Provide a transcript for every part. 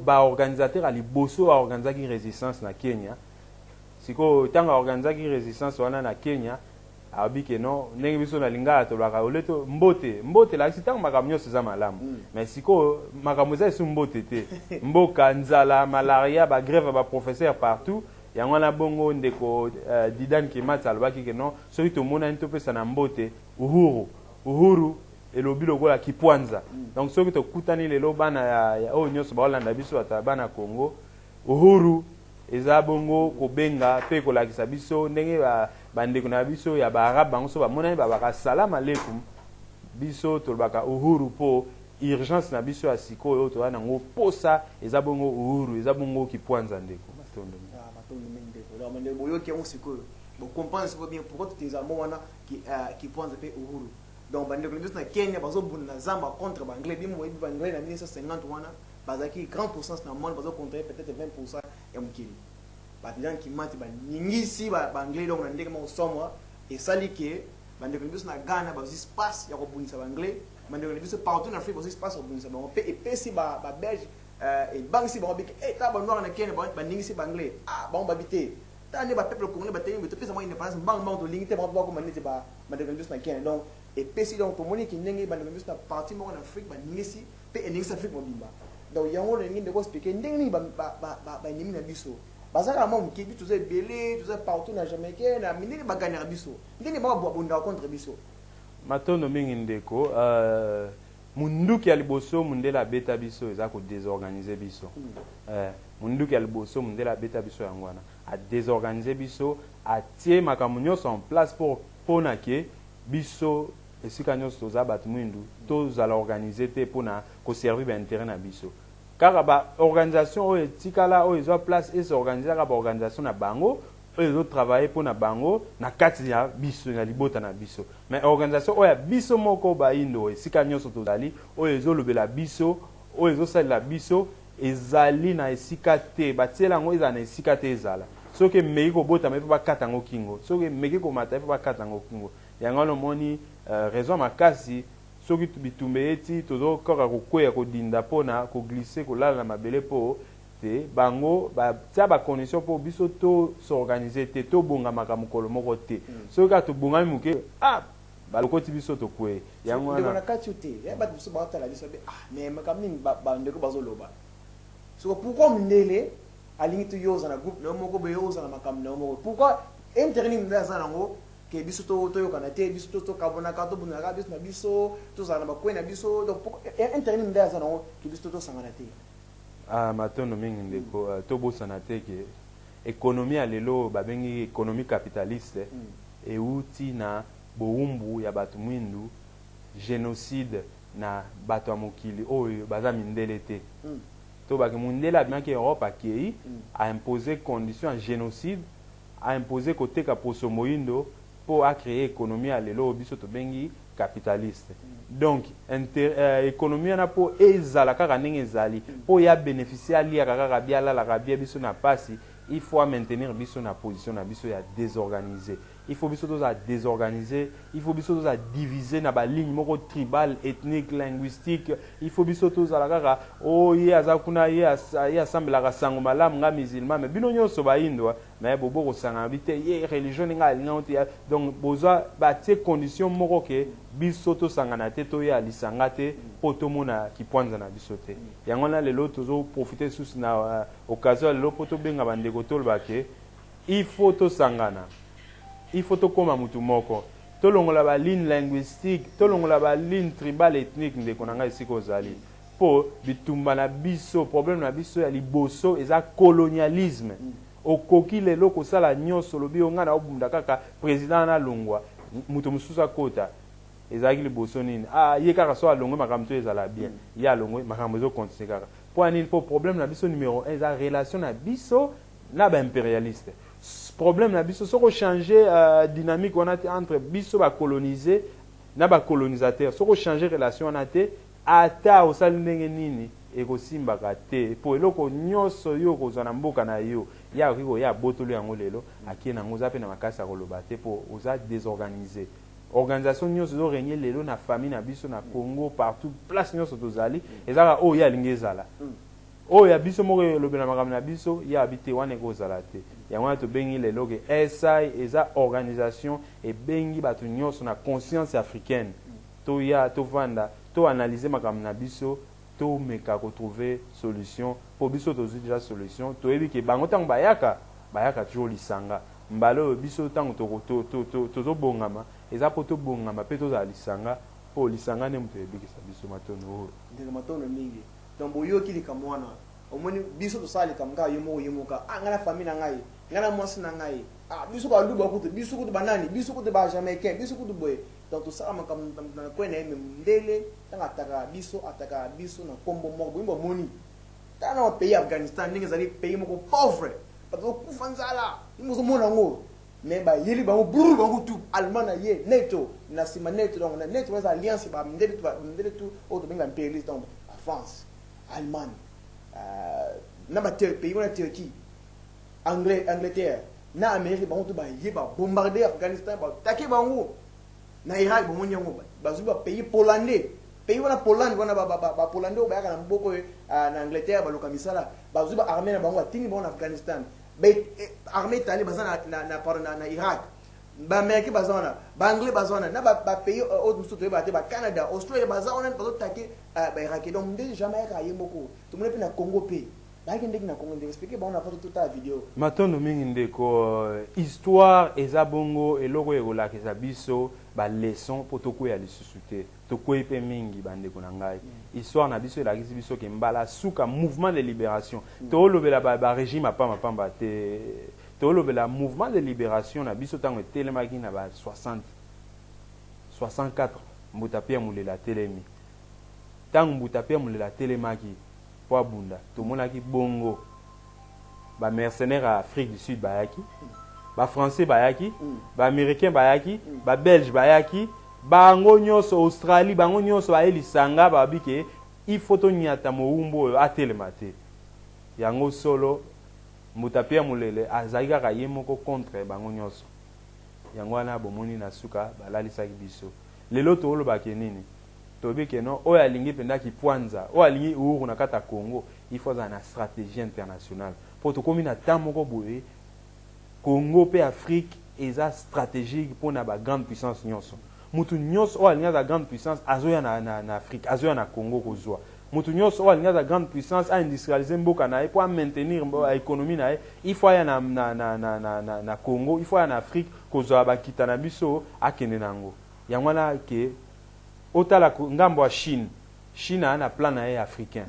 Baorganisateur ya liboso aorganisaki résistance na Kenya. Sikoyo, ntango aorganisaki résistance wana na Kenya, alobi ke non, ndenge biso na Lingala tolobaka ole to mbote, mbote elakisi ntango makambo nyonso eza malamu. Mais sikoyo makambo eza esu mbote te, mboka nzala, malaria, bagrève ya baprofesseur partout. Yango wana bongo ndeko Dedan Kimathi alobaki ke non, soki tomonani, topesa na mbote uhuru. Uhuru elobi lokola kipwanza. Donc soki tokutani lelo, bana ya oyo nyonso baolanda biso, bato ya bana Congo, uhuru eza bongo kobenga mpe kolakisa biso ndenge bandeko na biso ya baarabe, bango so bamonani, babaka salam aleikum. Biso tolobaka uhuru mpo urgence na biso ya sikoyo oyo toza nango posa eza bongo uhuru, eza bongo kipwanza. Ndeko, matondo. Ah, matondo mingi, ndeko. Donc bandeko, boyoki yango sikoyo, bocomprendre sikoyo bien pourquoi toteza mo wana kipwanza mpe uhuru. Donc bandeko na biso na Kenya bazobunda na zamba contre baanglais. Bimo boyebi, baanglais na 1950 wana bazalaki grande puissance na monde, bazocontrôle peut-être 20 ya mokili. Badedan Kimathi baningisi baanglais. Donc na ndenge moko somwa esali ke bandeko na biso na Ghana bazwi space ya kobundisa baanglais, bandeko na biso partout na Afrique bazwi space ya kobundisa bango, mpe epesi babelge, ebangisi bango bike ta banoir na Kenya baningisi baanglais. Ah, bango babi te, ta nde bapeuple congolais batelemi, topesa bango indépendance mbango mbango, tolingi te bango bakoma neti bandeko na biso na Kenya. Donc epesi, donc tomoni ki ndenge bandeko na biso na partie moko na Afrique baningisi mpe eningisi Afrique mobimba. Donc yango nalingi ndeko expliquer ndenge nini baennemi na biso baza kaka mwa moke, biso toza ebele, toza partout na Jamaïque na ndenge baganyaka biso, ndenge bango babundaka contre biso. Matondo mingi, ndeko. Munduki ya liboso mundele abeta biso eza kodésorganiser biso. Munduki ya liboso mundele abeta biso yango wana, adésorganiser biso, atie makambo nyonso en place mpona ke biso esika nyonso toza bato mwindu tozala organisé te mpona koservir baintérêt na biso. Kaka baorganisation oyo etikala, oyo ezwa place, esorganiser kaka baorganisation na bango oyo ezotravaille mpona bango na kati ya biso, na libota na biso. Mais organisation oyo ya biso moko bayindo, esika nyonso tozali, oyo ezolobela biso, oyo ezosalela biso, ezali na esika te. Batiela yango ezala na esika te. Ezala soki emeki kobotama, ifo bakata yango kingo. Soki emeki komata, ifo bakata yango kingo. Yango wana omoni raison makasi, soki bitumba eyeti, tozokoka kokweya, kodinda mpona koglisser, kolala na mabele, mpo te bango batia bacondition mpo biso tos'organiser te, tobongamaka mokolo moko te. Soki kaka tobongami moke, ah, balokoti biso, tokweye. Yango wana na kati te ya bato mosusu baotala biso be, ah, mais makambo nini bandeko bazoloba soko? Pourquoi mondele alingi to yo oza na groupe na yo moko boye, oza na makambo na yo moko? Pourquoi? Intérêt nini mondele aza nango ke biso toyokana te, biso tokabonaka, tobundaka biso na biso, tozala na bakwe na biso? Donc intérêt nini mondele aza nango ke biso tosangana te? Ah, matondo mingi, ndeko. Tobosana te ke économie ya lelo babengi économie capitaliste euti na bowumbu ya bato mwindu, génocide na bato ya mokili oyo baza mindele te. To baki mundele abimaki Europe, akei aimpose condition ya génocide, aimpose koteka poso moyindo mpo acréer économie ya lelo oyo biso tobengi capitaliste. Donc économie wana, mpo ezala kaka ndenge ezali, mpo ya bénéficie, aliaka kaka bia, alalaka bia, biso na pasi, il faut maintenir biso na position na biso ya désorganisé. Il faut biso tozala désorganisé, il faut biso tozala divisé na baligne moko tribal, ethnique, linguistique. Il faut biso tozala kaka o ye aza kuna, ye asambelaka sango malamu, nga musulman, mais bino nyonso bayindwa, mais bobo kosangana bi te, ye religion ndenge alingango te. Donc bozwa batie condition moko ke biso tosangana te, toya lisanga te, mpo tomona kipwanza na biso te. Yango wana lelo tozoprofite susu na occasion ya lelo mpo tobenga bandeko, toloba ke il faut tosangana, il faut tokóma mutu moko, tolongola baligne linguistique, tolongola baligne tribal, ethnique. Ndeko na ngai, esika ozali, mpo bitumba na biso, problème na biso ya liboso eza colonialisme. Okoki lelo kosala nyonso, olobi yo ngai na obunda kaka président nalongwa, moto mosusu akota. Ezalaki liboso nini? Ah, ye kaka so alongwe, makambo to ezala bien. Ye alongwe, makambo ezocontinue kaka. Mpo ya nini? Mpo problème na biso numéro 1 eza relation na biso na baimpérialiste. Problème na biso, soki ochange dynamique wana te entre biso bacolonisé na bacolonisateur, soki ochange relation wana te, ata osali ndenge nini, ekosimbaka te. Mpo eloko nyonso yo okozwa na mboka na yo, ye akoki koya, abotoli yango lelo, akie nango. Oza mpe na makasi ya koloba te mpo oza désorganisé. Organisation nyonso ezorégner lelo na famille na biso na Congo, partout, place nyonso tozali, eza kaka oyo ye alingi ezala. Oyo ya biso moko elobela makambo na biso, ye abi te, wana ekozala te. Yango wana tobengi lelo ke SI eza organisation ebengi bato nyonso na conscience africaine. Toya, tovanda, toanalyse makambo na biso, tomeka kotrouver solution, mpo biso tozwi déjà solution. Toyebi ke bango ntango bayaka, bayaka toujours lisanga. Mbala oyo biso ntango tozobongama, eza mpo tobongama mpe tozala lisanga, mpo lisanga nde moto eyebikisa biso. Matono oyo. Ndenge matono mingi. Donc boyoki likambo wana, omoni biso tosala likambo kaka yo moko, yo moko. Ah, ngai na famille na ngai, ngai na mwasi na ngai, ah, biso baluba kutu, biso kutu banani, biso kutu bajamaïcain, biso kutu boye. Donc tosala makambo na kwe na ye. Me mondele ntango atakaka biso, atakaka biso na nkombo moko boyi. Bomoni, tala na pays Afghanistan ndenge ezali, pays moko pauvre, bato bakufa nzala, ndenge ozomona yango. Me bayeli bango brr, bango tu allemand na ye Nato na nsima Nato. Donc na Nato wana eza alliance bamindele tu, bamindele tu oyo tobengi baimpérialiste. Donc France, Allemagne, na bapays wana, Turquie, Anglais, Angleterre na Amérique, bango tu baye babombarde Afghanistan, batake bango na Irak. Bomoni yango, bazwi bapays pollandais, pays wana Pollande wana, bapolandais oyo bayaka na mboka oyo na Angleterre, baluka misala. Bazwi baarmée na bango, batindi bango na Afghanistan. Armée Italie baza pardon, na Irak. Baaméricain baza wana, baanglais baza wana, na bapays oyo mosusu toyebaka te, bacanada, Australia, baza wana, bazotake bairaki. Donc nde jamais ayaka ye moko. Tomoni mpe na Congo mpe bayaki ndenge na Congo, ndenge explique bango na foto, totala video. Matondo mingi, ndeko. Histoire eza bongo eloko oyo ekolakisa biso baleçon mpo tokwea lisusu te. Tokwei mpe mingi, bandeko na ngai. Histoire na biso elakisi biso ke mbala suka mouvement de libération, toolobela barégime apambapamba te, toolobela mouvement de libération na biso ntango etelemaki na ba 60 64, mbuta Pierre Mulele atelemi. Ntango mbuta Pierre Mulele atelemaki mpo abunda, tomonaki bongo bamercenaire ya Afrique du Sud bayaki, bafrançais bayaki, baaméricain bayaki, babelge bayaki, bango nyonso, Australie, bango nyonso baye lisanga, babi ke il faut tonyata mowumbu oyo atelema te. Yango solo mbuta Pierre Mulele azalaki kaka ye moko contre bango nyonso. Yango wana bomoni na suka balalisaki biso. Lelo toolobake nini? Toyebi ke no, oyo alingi mpenza kipwanza, oyo alingi uhuru na kati ya Congo, il faut azala na stratégie internationale, mpo tokómi na temps moko boye, Congo mpe Afrique eza stratégique mpona bagrande puissance nyonso. Mutu nyonso oyo alingi aza grande puissance azoya na Afrique, azoya na Congo kozwa. Mutu nyonso oyo alingi aza grande puissance, aindustrialize mboka na ye mpo amaintenir économie na ye, il faut aya na Congo, il faut aya na Afrique kozwa bakita na biso, akende na yango. Yango wana ke otala ngambo ya Chine, Chine aya na plan na ye africain,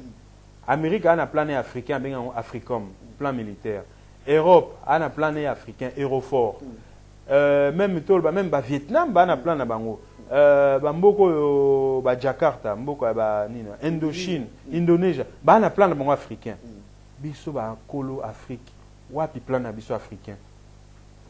Amérique aya na plan na ye africain, abengi yango Africom, plan militaire. Europe aya na plan na ye africain, Eurofor. Même toloba même bavietnam baa na plan na bango, bamboka oyo bajakarta, mboka ya banini, Indochine, Indonesia, baa na plan na bango africain. Biso bakolo Afrique, wapi plan na biso africain?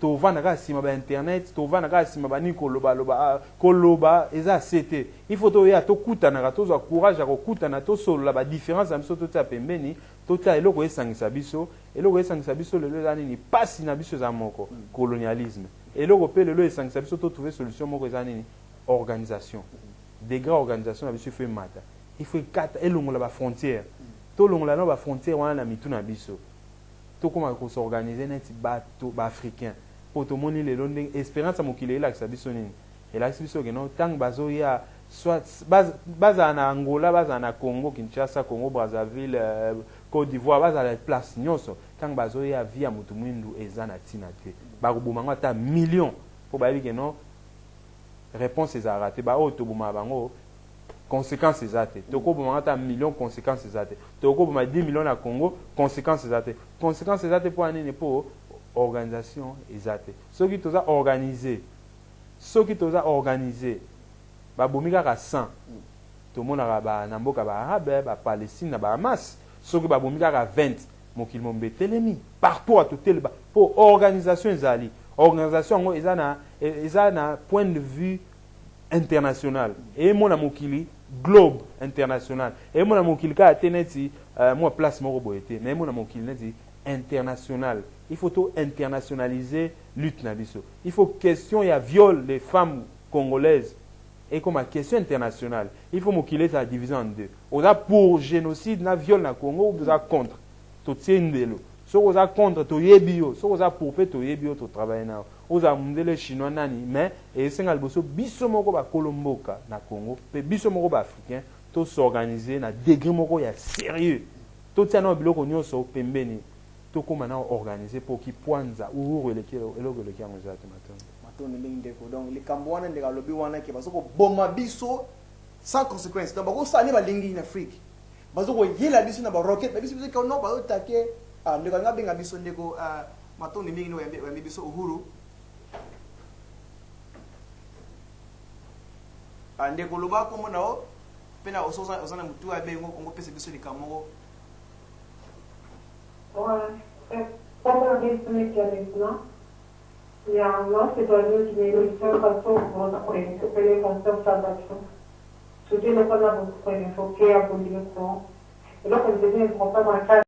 Tovanda kaka nsima bainternet, tovanda kaka nsima banini, kolobaloba, koloba eza ase te. Il faut toya tokutanaka, tozwa courage ya kokutana, tosolola badifférence na biso, totia pembeni, totia eloko esangisa biso. Eloko esangisa biso lelo eza nini? Pasi na biso eza moko, colonialisme. Eloko mpe lelo esangisa biso, totrouve solution moko eza nini? Organisation. Degré organisation na biso il faut emata, il faut ekata, elongola bafrontière. Tolongola na bafrontière wana na mitu na biso, tokóma kos'organiser neti bato baafricain. Mpo tomoni lelo ndenge expérience ya mokili elakisa biso nini? Elakisi biso keno ntango bazoya, soit bazala na Angola, bazala na Congo Kinshasa, Congo Brazzaville, Côte d'Ivoire, bazala place nyonso, ntango bazoya, vie ya motu mwindu eza na ntina te. Bakoboma yango ata million, mpo bayebi keno réponse ezalaka te. Baoyo tobomaka bango, conséquence eza te. Tokoboma ata million, conséquence eza te. Tokoboma 10 million na Congo, conséquence eza te. Conséquence eza te mpo ya nini? Mpo organisation eza te. Soki toza organise, soki toza organise, babomi kaka 100, tomonaka na mboka baarabe, bapalestine na bahamas, soki babomi kaka 20, mokili mombe etelemi partout, atoteleba, mpo organisation ezali. Organisation yango eza na point de vue international, eyemona mokili, globe international. Eyemona mokili kaka te neti mwa place moko boye te, mais eyemona mokili neti international. Il faut to internationaliser lutte na biso. Il faut question ya viol des femmes congolaises. Ekoma question internationale. Il faut mokili ezala divisé en deux. Oza pour génocide na viol na Congo ou oza contre? Totie ndelo. Soki oza contre, toyebi yo. Soki oza pour mpe, toyebi yo, totravaille na yo. Ozala mondele, chinois, nani, mais esenga liboso biso moko bakolo mboka na Congo mpe biso moko baafricain tos'organiser na degré moko ya sérieux. Totia nao biloko nyonso pembeni, tokóma nao organise mpo kipwanza uhuru eleki eloko eleki yango eza te. Matondo. Matondo mingi, ndeko. Donc likambo wana ndeko alobi wana ke baza koboma biso sans conséquence. Donc bakosala nde balingi na Afrique, baza koyela biso na baroquette na biso biso ke non, bazotake. Ah, ndeko alingi abenga biso. Ndeko, ah, matondo mingi nde oyambi biso Uhuru. Ah, ndeko, loba kombo na yo mpe na oso oza na motu abengo kongo opesa biso likambo moko. Ouais. Comme on dit maintenant, il y a un an, c'est dans nous qui surtout eloko na bokoinvoke ya bolingo, eloko deuxième important na